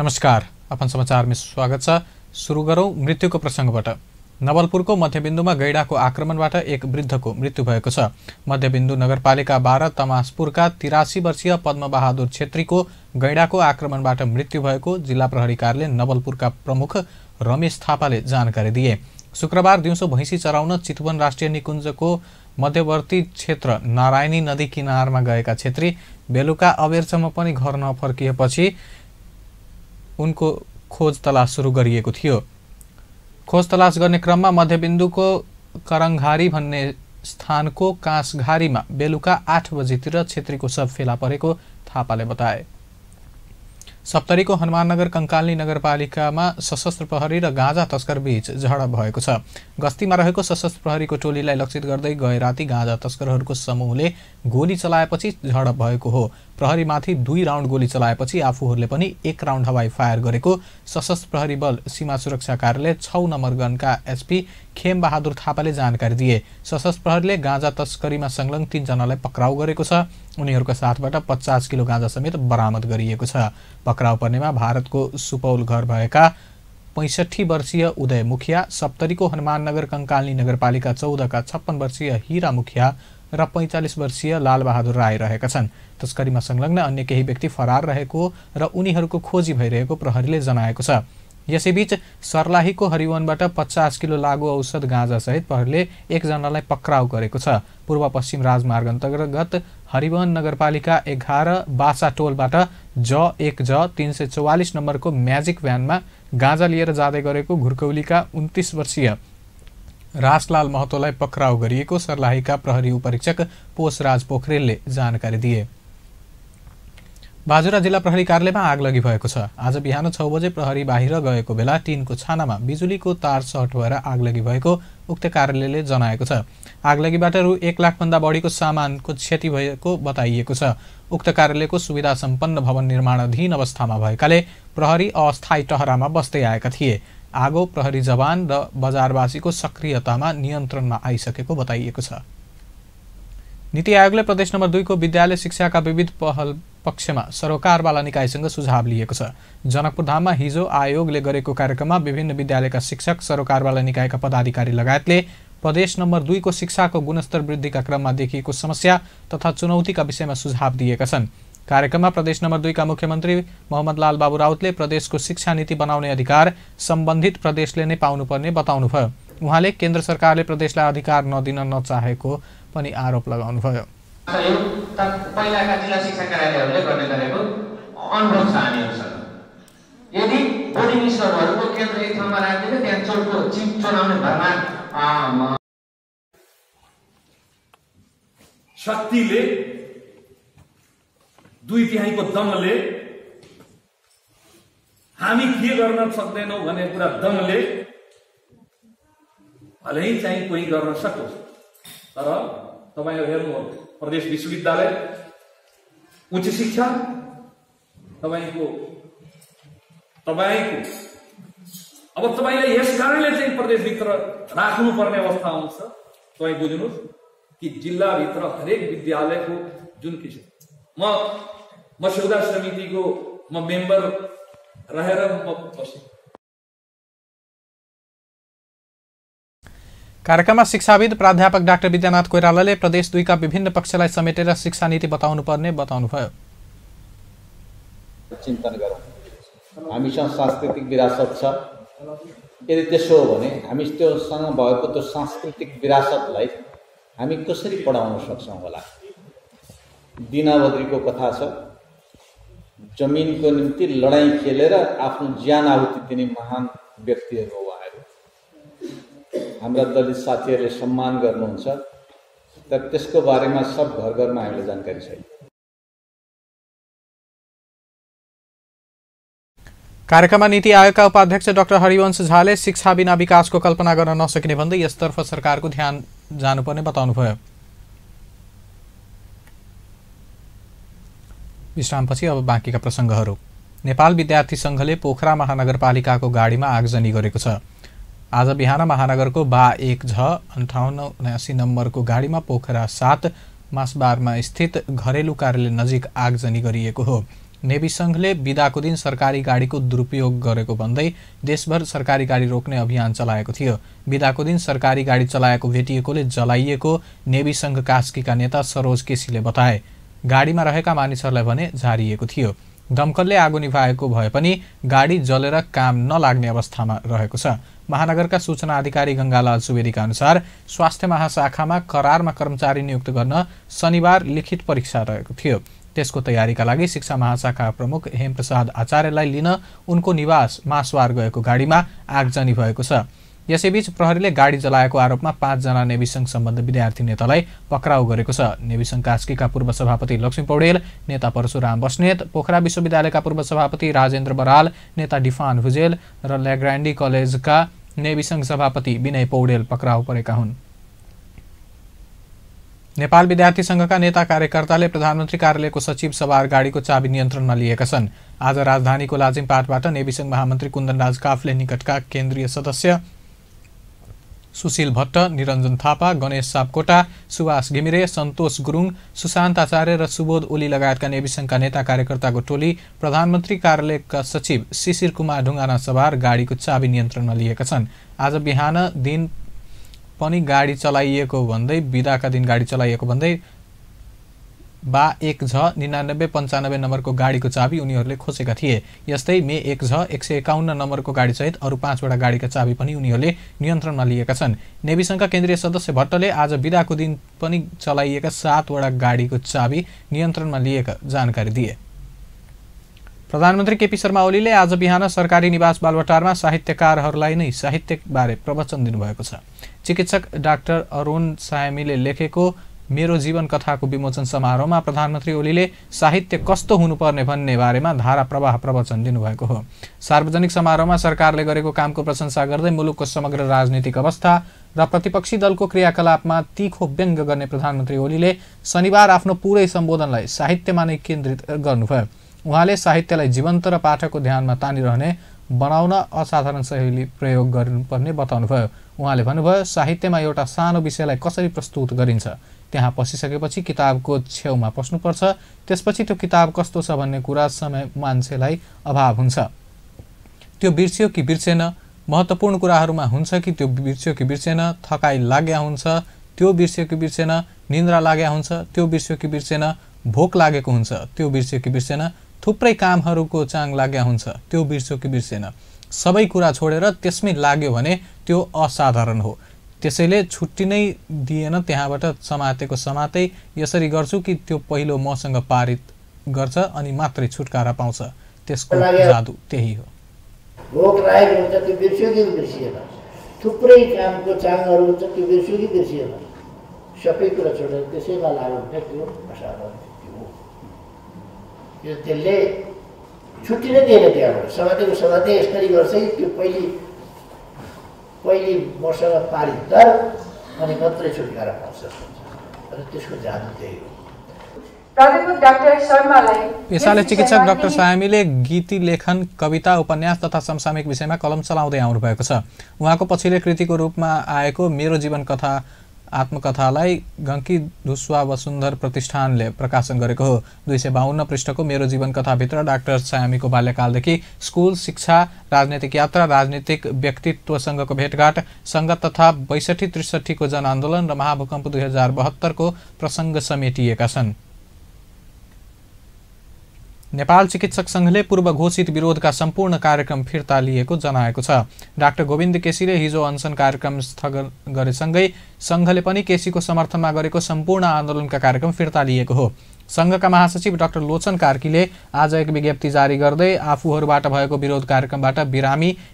नमस्कार, अपन समाचार में स्वागत छ। सुरु गरौं मृत्युको प्रसंगबाट। नवलपुरको मध्यबिन्दुमा गैंडाको आक्रमणबाट एक वृद्धको मृत्यु भएको छ। मध्यबिन्दु नगरपालिका 12 तमासपुरका 83 वर्षीय पद्मबहादुर छेत्रीको गैंडाको आक्रमणबाट मृत्यु भएको जिल्ला प्रहरी कार्यालय नवलपुरका प्रमुख रमेश थापाले जानकारी दिए। शुक्रबार दिउँसो भैंसी चराउन चितवन राष्ट्रिय निकुञ्जको मध्यवर्ती क्षेत्र नारायणी नदी किनारमा गएका छेत्री बेलुका अबेरसम्म पनि घर नफर्किएपछि उनको खोज तलास सुरु गरिएको थियो। खोज तलास गर्ने क्रममा मध्यबिन्दुको करङघारी भन्ने स्थानको काँसघारीमा बेलुका 8 बजेतिर छेत्रीको शव फेला परेको थापाले बताए। सप्तरीको हनुमाननगर कंकालनी नगरपालिकामा सशस्त्र प्रहरी र गाँजा तस्कर बीच झडप भएको छ। गस्तीमा रहेको सशस्त्र प्रहरीको टोलीलाई लक्षित गर्दै गए राति गाँजा तस्करहरूको समूहले गोली चलाएपछि झडप भएको हो। प्रहरीमाथि 2 राउन्ड गोली चलाएपछि आफूहरूले पनि 1 राउन्ड हवाई फायर गरेको सशस्त्र प्रहरी बल सीमा सुरक्षा कार्यालय 6 नम्बर गनका एसपी खेम बहादुर थापाले जानकारी दिए। सशस्त्र प्रहरीले गाँजा तस्करीमा संलग्न 3 जनालाई पक्राउ गरेको छ। उनीहरूका साथबाट 50 किलो गाँजा समेत बरामद गरिएको छ। पक्राउ पर्नेमा भारतको सुपौल घर भएका 65 वर्षीय उदय मुखिया, सप्तरीको हनुमाननगर कंकालनी नगरपालिका 14 का 56 वर्षीय हीरा मुखिया र 45 वर्षीय लालबहादुर राई रहेका छन्। तस्करीमा संलग्न अन्य केही व्यक्ति फरार रहेको र उनीहरूको खोजी भइरहेको प्रहरीले जनाएको छ। यसैबीच सर्लाहीको हरिवनबाट 50 किलो लागू औषध गाँजा सहित प्रहरीले 1 जनालाई पक्राउ गरेको छ। पूर्व पश्चिम राजमार्ग अन्तर्गत हरिवन नगरपालिका 11 बासा टोलबाट J1 344 नम्बरको म्याजिक भ्यानमा गाँजा लिएर जाँदै गरेको घुर्कौलीका 29 वर्षीय रासलाल महतोलाई पक्राउ गरिएको सर्लाहीका प्रहरी उपरीक्षक पोषराज पोखरेलले जानकारी दिए। बाजुरा जिल्ला प्रहरी कार्यालयमा आगलगी भएको छ। आज बिहान 6 बजे प्रहरी बाहिर गएको बेला टिनको छानामा बिजुलीको तार सर्ट भएर आगलगी भएको उक्त कार्यालयले जनाएको छ। आगलगीबाट रु 1 लाख भन्दा बढीको सामानको क्षति भएको बताइएको छ। उक्त कार्यालयको सुविधा सम्पन्न भवन निर्माणाधीन अवस्थामा भएकाले प्रहरी अस्थायी टहरामा बस्दै आएका थिए। आगो प्रहरी जवान र बजारवासीको सक्रियतामा नियन्त्रणमा आइसकेको बताइएको छ। नीति आयोगले प्रदेश नम्बर 2 को विद्यालय शिक्षाका विविध पहल पक्षमा सरोकारवाला निकायसँग सुझाव लिएको छ। जनकपुर धाममा हिजो आयोगले गरेको कार्यक्रममा विभिन्न विद्यालयका शिक्षक, सरोकारवाला निकायका पदाधिकारी लगायतले प्रदेश नम्बर 2 को शिक्षाको गुणस्तर वृद्धिका क्रममा देखिएको समस्या तथा चुनौतीका विषयमा सुझाव दिएका छन्। कार्यक्रममा प्रदेश नम्बर 2 का मुख्यमन्त्री मोहम्मद लाल बाबू राउतले प्रदेशको शिक्षा नीति बनाउने अधिकार सम्बन्धित प्रदेशले नै पाउनुपर्ने बताउनुभयो। उहाँले केन्द्र सरकारले प्रदेशलाई अधिकार नदिन नचाहेको पनि आरोप लगाउनुभयो। पहिलाका जिल्ला शिक्षा कार्यालयहरूले गर्ने गरेको अनुभव छ हामीहरुसँग। यदि बोर्डिङ स्कुलहरुको केन्द्र एक ठाउँमा राखेर त्यहाँ चोटको चिप चलाउने भरमा शक्तिले 2/3 को दमले हामी के गर्न सक्दैनौं भन्ने कुरा दमले भलै चाहिँ कोही गर्न सकोस्, तर तपाईहरु हेर्नु प्रदेश विश्वविद्यालय उच्च शिक्षा तपाईको अब तपाईलाई यस कारणले चाहिँ प्रदेश भित्र राख्नु पर्ने अवस्था आउँछ। तपाई बुझ्नुस् कि जिल्ला भित्र हरेक विद्यालयको जुन किसिम म मस्यौदा समितिको म मेम्बर रहेर म बसे। कार्यक्रममा शिक्षाविद प्राध्यापक डाक्टर विद्यानाथ कोइरालाले प्रदेश 2 का विभिन्न पक्षलाई समेटेर शिक्षा नीति बताउनु पर्ने बताउनुभयो। चिन्तन गरौँ, हामीसँग सांस्कृतिक विरासत छ। यदि त्यसो हो भने हामी त्योसँग भएको त्यो सांस्कृतिक विरासतलाई हामी कसरी पढाउन सक्छौं होला। दीनाबद्रीको कथा छ, जमिनको निम्ति लडाईँ खेलेर आफ्नो ज्यान आहुति दिने महान व्यक्तिहरू हो उहाँहरू। हाम्रा दलित साथीहरूले सम्मान गर्नुहुन्छ, तर त्यसको बारेमा सब घर घरमा हामीले जानकारी छैन। कार्यक्रममा नीति आयोगका उपाध्यक्ष डाक्टर हरिवंश झाले शिक्षा बिना विकासको कल्पना गर्न नसकिने भन्दै यसतर्फ सरकारको ध्यान जानुपर्ने बताउनुभयो। विश्रामपछि अब बाँकीका प्रसंगहरू। नेपाल विद्यार्थी संघले पोखरा महानगरपालिकाको गाडीमा आगजनी गरेको छ। आज बिहान महानगरको बा 1 झ 5879 नम्बरको गाडीमा पोखरा 7 मासबारमा स्थित घरेलु कार्यालय नजिक आगजनी गरिएको हो। नेभी सङ्घले बिदाको दिन सरकारी गाडीको दुरुपयोग गरेको भन्दै देशभर सरकारी गाडी रोक्ने अभियान चलाएको थियो। बिदाको दिन सरकारी गाडी चलाएको भेटिएकोले जलाइएको नेभी सङ्घ कास्कीका नेता सरोज केसीले बताए। गाडीमा रहेका मानिसहरूलाई भने झारिएको थियो। दमकलले आगो निभाएको भए पनि गाडी जलेर काम नलाग्ने अवस्थामा रहेको छ। महानगरका सूचना अधिकारी गंगालाल सुवेदीका अनुसार स्वास्थ्य महाशाखामा करारमा कर्मचारी नियुक्त गर्न शनिबार लिखित परीक्षा रहेको थियो। त्यसको तयारीका लागि शिक्षा महाशाखा प्रमुख हेमप्रसाद आचार्यलाई लिन उनको निवास मासवार गएको गाडीमा आगजनी भएको छ। यसैबीच प्रहरीले गाडी जलाएको आरोपमा 5 जना नेभी सङ्घ सम्बद्ध विद्यार्थी नेतालाई पक्राउ गरेको छ। नेभी सङ्घ कास्कीका पूर्व सभापति लक्ष्मी पौडेल, नेता परशुराम बस्नेत, पोखरा विश्वविद्यालयका पूर्व सभापति राजेन्द्र बराल, नेता डिफान भुजेल र ल्याग्रान्डी कलेजका नेभी सङ्घ सभापति विनय पौडेल पक्राउ परेका हुन्। नेपाल विद्यार्थी संघका नेता कार्यकर्ताले प्रधानमन्त्री कार्यालयको सचिव सवार गाडीको चाबी नियन्त्रणमा लिएका छन्। आज राजधानीको लाजिमपाटबाट नेभी सङ्घ महामन्त्री कुन्दनराज काफले निकटका केन्द्रीय सदस्य सुशील भट्ट, निरञ्जन थापा, गणेश सापकोटा, सुभाष घिमिरे, सन्तोष गुरुङ, सुशान्त आचार्य र सुबोध ओली लगायतका नेभी सङ्घका नेता कार्यकर्ताको टोली प्रधानमन्त्री कार्यालयका सचिव शिशिर कुमार ढुङ्गाना सवार गाडीको चाबी नियन्त्रणमा लिएका छन्। आज बिहान दिन पनि गाडी चलाइएको भन्दै बिदाका दिन गाडी चलाइएको भन्दै बा 1Z9995 नम्बरको गाडीको चाबी उनीहरूले खोजेका थिए। यस्तै मे 1Z151 नम्बरको गाडीसहित अरू 5 वटा गाडीका चाबी पनि उनीहरूले नियन्त्रणमा लिएका छन्। नेभी सङ्घका केन्द्रीय सदस्य भट्टले आज बिदाको दिन पनि चलाइएका 7 वटा गाडीको चाबी नियन्त्रणमा लिएका जानकारी दिए। प्रधानमन्त्री केपी शर्मा ओलीले आज बिहान सरकारी निवास बालुवाटारमा साहित्यकारहरूलाई नै साहित्यबारे प्रवचन दिनुभएको छ। चिकित्सक डाक्टर अरुण सायमीले लेखेको मेरो जीवन कथाको विमोचन समारोहमा प्रधानमन्त्री ओलीले साहित्य कस्तो हुनुपर्ने भन्ने बारेमा धारा प्रवाह प्रवचन दिनुभएको हो। सार्वजनिक समारोहमा सरकारले गरेको कामको प्रशंसा गर्दै मुलुकको समग्र राजनीतिक अवस्था र प्रतिपक्षी दलको क्रियाकलापमा तीखो व्यङ्ग्य गर्ने प्रधानमन्त्री ओलीले शनिबार आफ्नो पुरै सम्बोधनलाई साहित्यमा नै केन्द्रित गर्नुभयो। उहाँले साहित्यलाई जीवन्त र पाठकको ध्यानमा तानिरहने बनाउन असाधारण शैली प्रयोग गर्नुपर्ने बताउनुभयो। उहाँले भन्नुभयो, साहित्यमा एउटा सानो विषयलाई कसरी प्रस्तुत गरिन्छ, त्यहाँ पसिसकेपछि किताबको छेउमा पस्नुपर्छ। त्यसपछि त्यो किताब कस्तो छ भन्ने कुरा समय मान्छेलाई अभाव हुन्छ। त्यो बिर्सियो कि बिर्सेन, महत्त्वपूर्ण कुराहरूमा हुन्छ कि त्यो बिर्सियो कि बिर्सेन, थकाइ लाग्या हुन्छ त्यो बिर्सियो कि बिर्सेन, निन्द्रा लाग्या हुन्छ त्यो बिर्सियो कि बिर्सेन, भोक लागेको हुन्छ त्यो बिर्सियो कि बिर्सेन, थुप्रै कामहरूको चाङ लाग्या हुन्छ त्यो बिर्सियो कि बिर्सेन। सबै कुरा छोडेर त्यसमै लाग्यो भने त्यो असाधारण हो। त्यसैले छुट्टी नै दिएन, त्यहाँबाट समातेको समातै यसरी गर्छु कि त्यो पहिलो मसँग पारित गर्छ अनि मात्रै छुटकारा पाउँछ। त्यसको जादु त्यही हो। भोक लागेको हुन्छ त्यो बिर्सियो कि बिर्सिएन, थुप्रै कामको चाङहरू हुन्छ त्यो बिर्सियो कि बिर्सिएन, सबै कुरा छोडेर त्यसैमा लाग्यो भने त्यो असाधारण हो। यो त्यसले छुट्टी नै दिएन, त्यहाँबाट समातेको समाते यसरी गर्छ कि त्यो पहिली मसँग पारित गर अनि मात्रै छुटकारा पाउँछ र त्यसको जादु त्यही हो। पेसाले चिकित्सक डाक्टर सायमीले गीति लेखन, कविता, उपन्यास तथा समसामयिक विषयमा कलम चलाउँदै आउनु भएको छ। उहाँको पछिल्लो कृतिको रूपमा आएको मेरो जीवन कथा आत्मकथालाई गङ्की धुस्वा वसुन्धर प्रतिष्ठानले प्रकाशन गरेको हो। 252 पृष्ठको मेरो जीवन कथाभित्र डाक्टर सायमीको बाल्यकालदेखि स्कुल शिक्षा, राजनैतिक यात्रा, राजनीतिक व्यक्तित्वसँगको भेटघाट, सङ्गत तथा 62-63 को जनआन्दोलन र महाभूकम्प 2072 को प्रसङ्ग समेटिएका छन्। नेपाल चिकित्सक संघले पूर्व घोषित विरोधका सम्पूर्ण कार्यक्रम फिर्ता लिएको जनाएको छ। डाक्टर गोविन्द केसीले हिजो अनसन कार्यक्रम स्थगन गरेसँगै संघले पनि केसीको समर्थनमा गरेको सम्पूर्ण आन्दोलनका कार्यक्रम फिर्ता लिएको हो। संघका महासचिव डाक्टर लोचन कार्कीले आज एक विज्ञप्ति जारी गर्दै आफूहरूबाट भएको विरोध कार्यक्रमबाट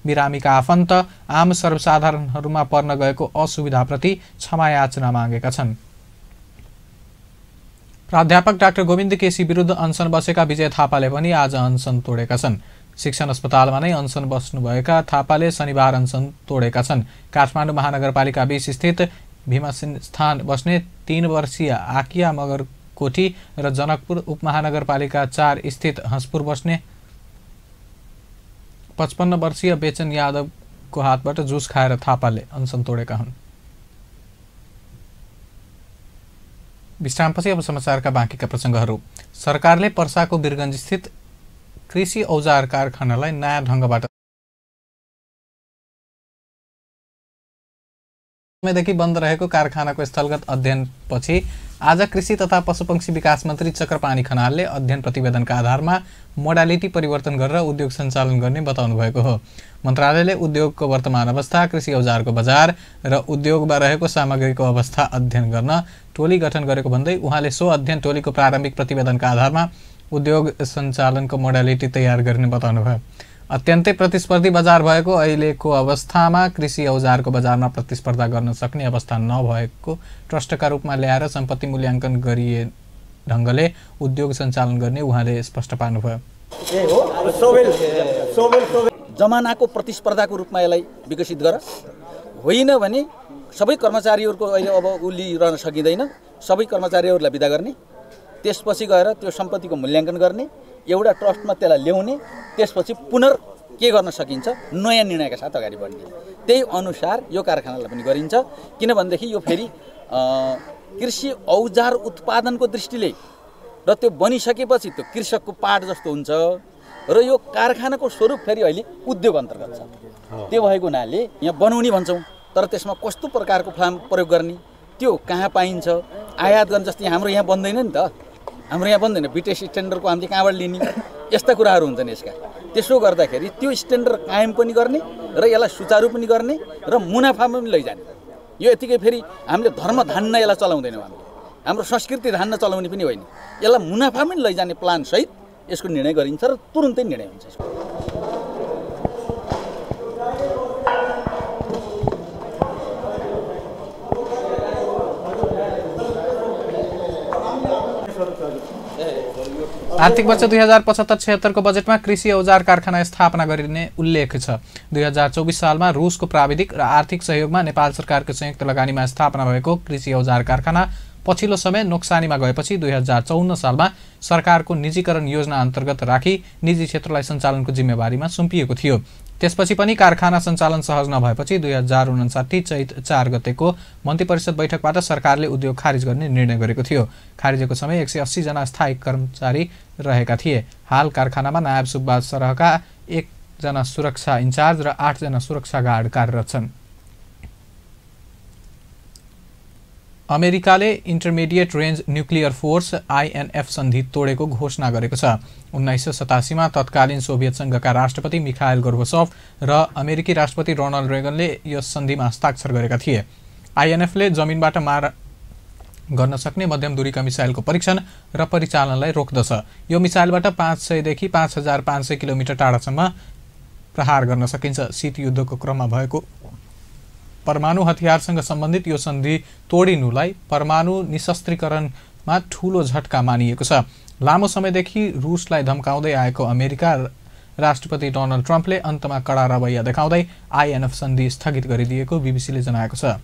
बिरामीका आफन्त, आम सर्वसाधारणहरूमा पर्न गएको असुविधाप्रति क्षमायाचना मागेका छन्। प्राध्यापक डाक्टर गोविन्द केसी विरुद्ध अनसन बसेका विजय थापाले पनि आज अनसन तोडेका छन्। शिक्षण अस्पतालमा नै अनसन बस्नुभएका थापाले शनिबार अनसन तोडेका छन्। काठमाडौँ महानगरपालिका 20 स्थित भीमस्थान बस्ने 3 वर्षीय आकिया मगरकोठी र जनकपुर उपमहानगरपालिका 4 स्थित हंसपुर बस्ने 55 वर्षीय बेचन यादवको हातबाट जुस खाएर थापाले अनसन तोडेका हुन्। विश्रामपछि अब समाचारका बाँकीका प्रसङ्गहरू। सरकारले पर्साको वीरगञ्ज स्थित कृषि औजार कारखानालाई नयाँ ढङ्गबाट समयदेखि बन्द रहेको कारखानाको स्थलगत अध्ययनपछि आज कृषि तथा पशुपक्षी विकास मन्त्री चक्रपाणी खनालले अध्ययन प्रतिवेदनका आधारमा मोडालिटी परिवर्तन गरेर उद्योग सञ्चालन गर्ने बताउनु भएको हो। मन्त्रालयले उद्योगको वर्तमान अवस्था, कृषि औजारको बजार र उद्योगमा रहेको सामग्रीको अवस्था अध्ययन गर्न टोली गठन गरेको भन्दै उहाँले सो अध्ययन टोलीको प्रारम्भिक प्रतिवेदनका आधारमा उद्योग सञ्चालनको मोडालिटी तयार गर्ने बताउनुभयो। अत्यन्तै प्रतिस्पर्धी बजार भएको अहिलेको अवस्थामा कृषि औजारको बजारमा प्रतिस्पर्धा गर्न सक्ने अवस्था नभएको ट्रस्टका रूपमा ल्याएर सम्पत्ति मूल्याङ्कन गरिए ढङ्गले उद्योग सञ्चालन गर्ने उहाँले स्पष्ट पार्नुभयो। जमानाको प्रतिस्पर्धाको रूपमा यसलाई विकसित गर, होइन भने सबै कर्मचारीहरूको अहिले अब उलिरहन सकिँदैन, सबै कर्मचारीहरूलाई बिदा गर्ने, त्यसपछि गएर त्यो सम्पत्तिको मूल्याङ्कन गर्ने, एउटा ट्रस्टमा त्यसलाई ल्याउने, त्यसपछि पुनः के गर्न सकिन्छ नयाँ निर्णयका साथ अगाडि बढ्ने। त्यही अनुसार यो कारखानालाई पनि गरिन्छ। किनभनेदेखि यो फेरि कृषि औजार उत्पादनको दृष्टिले र त्यो बनिसकेपछि त्यो कृषकको पाठ जस्तो हुन्छ र यो कारखानाको स्वरूप फेरि अहिले उद्योग अन्तर्गत छ। त्यो भएको हुनाले यहाँ बनाउने भन्छौँ, तर त्यसमा कस्तो प्रकारको फार्म प्रयोग गर्ने, त्यो कहाँ पाइन्छ, आयात गर्न जस्तै हाम्रो यहाँ बन्दैन नि त, हाम्रो यहाँ बन्दैन, ब्रिटिस स्ट्यान्डर्डको हामीले कहाँबाट लिने, यस्ता कुराहरू हुन्छन् यसका। त्यसो गर्दाखेरि त्यो स्ट्यान्डर्ड कायम पनि गर्ने र यसलाई सुचारू पनि गर्ने र मुनाफामा पनि लैजाने। यो यतिकै फेरि हामीले धर्म धान्न यसलाई चलाउँदैनौँ, हाम्रो संस्कृति धान्न चलाउने पनि होइन, यसलाई मुनाफा पनि लैजाने प्लानसहित यसको निर्णय गरिन्छ र तुरुन्तै निर्णय हुन्छ यसको। आर्थिक वर्ष 2075-76 को बजेटमा कृषि औजार कारखाना स्थापना गरिने उल्लेख छ। 2024 सालमा रुसको प्राविधिक र आर्थिक सहयोगमा नेपाल सरकारको संयुक्त लगानीमा स्थापना भएको कृषि औजार कारखाना पछिल्लो समय नोक्सानीमा गएपछि 2054 सालमा सरकारको निजीकरण योजना अन्तर्गत राखी निजी क्षेत्रलाई सञ्चालनको जिम्मेवारीमा सुम्पिएको थियो। त्यसपछि पनि कारखाना सञ्चालन सहज नभएपछि 2059 चैत 4 गतेको मन्त्री परिषद बैठकबाट सरकारले उद्योग खारिज गर्ने निर्णय गरेको थियो। खारिजको समय 180 जना स्थायी कर्मचारी रहेका थिए। हाल कारखानामा नायब सुब्बा सरहका 1 जना सुरक्षा इन्चार्ज र 8 जना सुरक्षा गार्ड कार्यरत छन्। अमेरिकाले intermediate range nuclear force INF सन्धि तोडेको घोषणा गरेको छ। 1987 मा तत्कालीन सोभियत संघका राष्ट्रपति मिखाइल गोर्बाचोभ र अमेरिकी राष्ट्रपति रोनाल्ड रेगनले यस सन्धिमा हस्ताक्षर गरेका थिए। INF ले जमिनबाट मार गर्न सक्ने मध्यम दूरीका मिसाइलको परीक्षण र परिचालनलाई रोक्दछ। यो मिसाइलबाट 500 देखि 5500 किलोमिटर टाढासम्म प्रहार गर्न सकिन्छ। शीत युद्धको क्रममा भएको परमाणु हतियारसँग सम्बन्धित यो सन्धि तोडिनुलाई परमाणु निशस्त्रीकरणमा ठूलो झट्का मानिएको छ। लामो समयदेखि रुसलाई धम्काउँदै आएको अमेरिका राष्ट्रपति डोनाल्ड ट्रम्पले अन्तमा कडा रवैया देखाउँदै INF सन्धि स्थगित गरिदिएको बीबीसीले जनाएको छ।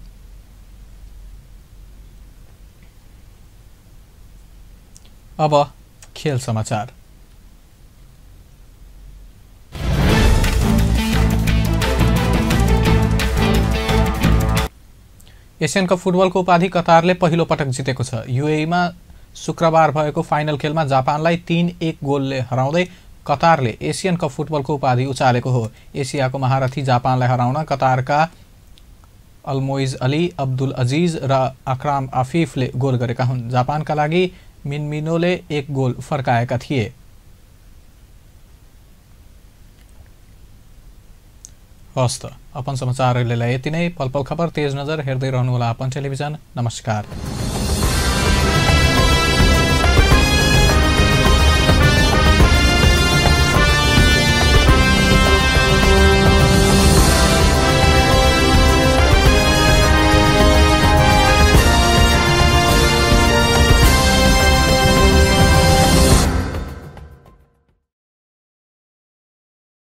अब खेल समाचार। एशियन कप फुटबलको उपाधि कतारले पहिलो पटक जितेको छ। युएईमा शुक्रबार भएको फाइनल खेलमा जापानलाई 3-1 गोलले हराउँदै कतारले एशियन कप फुटबलको उपाधि उचालेको हो। एसियाको महारथी जापानलाई हराउन कतारका अलमोइज अली, अब्दुल अजिज र अक्राम आफिफले गोल गरेका हुन्। जापानका लागि मिनमिनोले 1 गोल फर्काएका थिए। हस्त अपन समाचारहरूलाई यति नै। पल पल खबर तेज नजर हेर्दै रहनुहोला अपन टेलिभिजन। नमस्कार।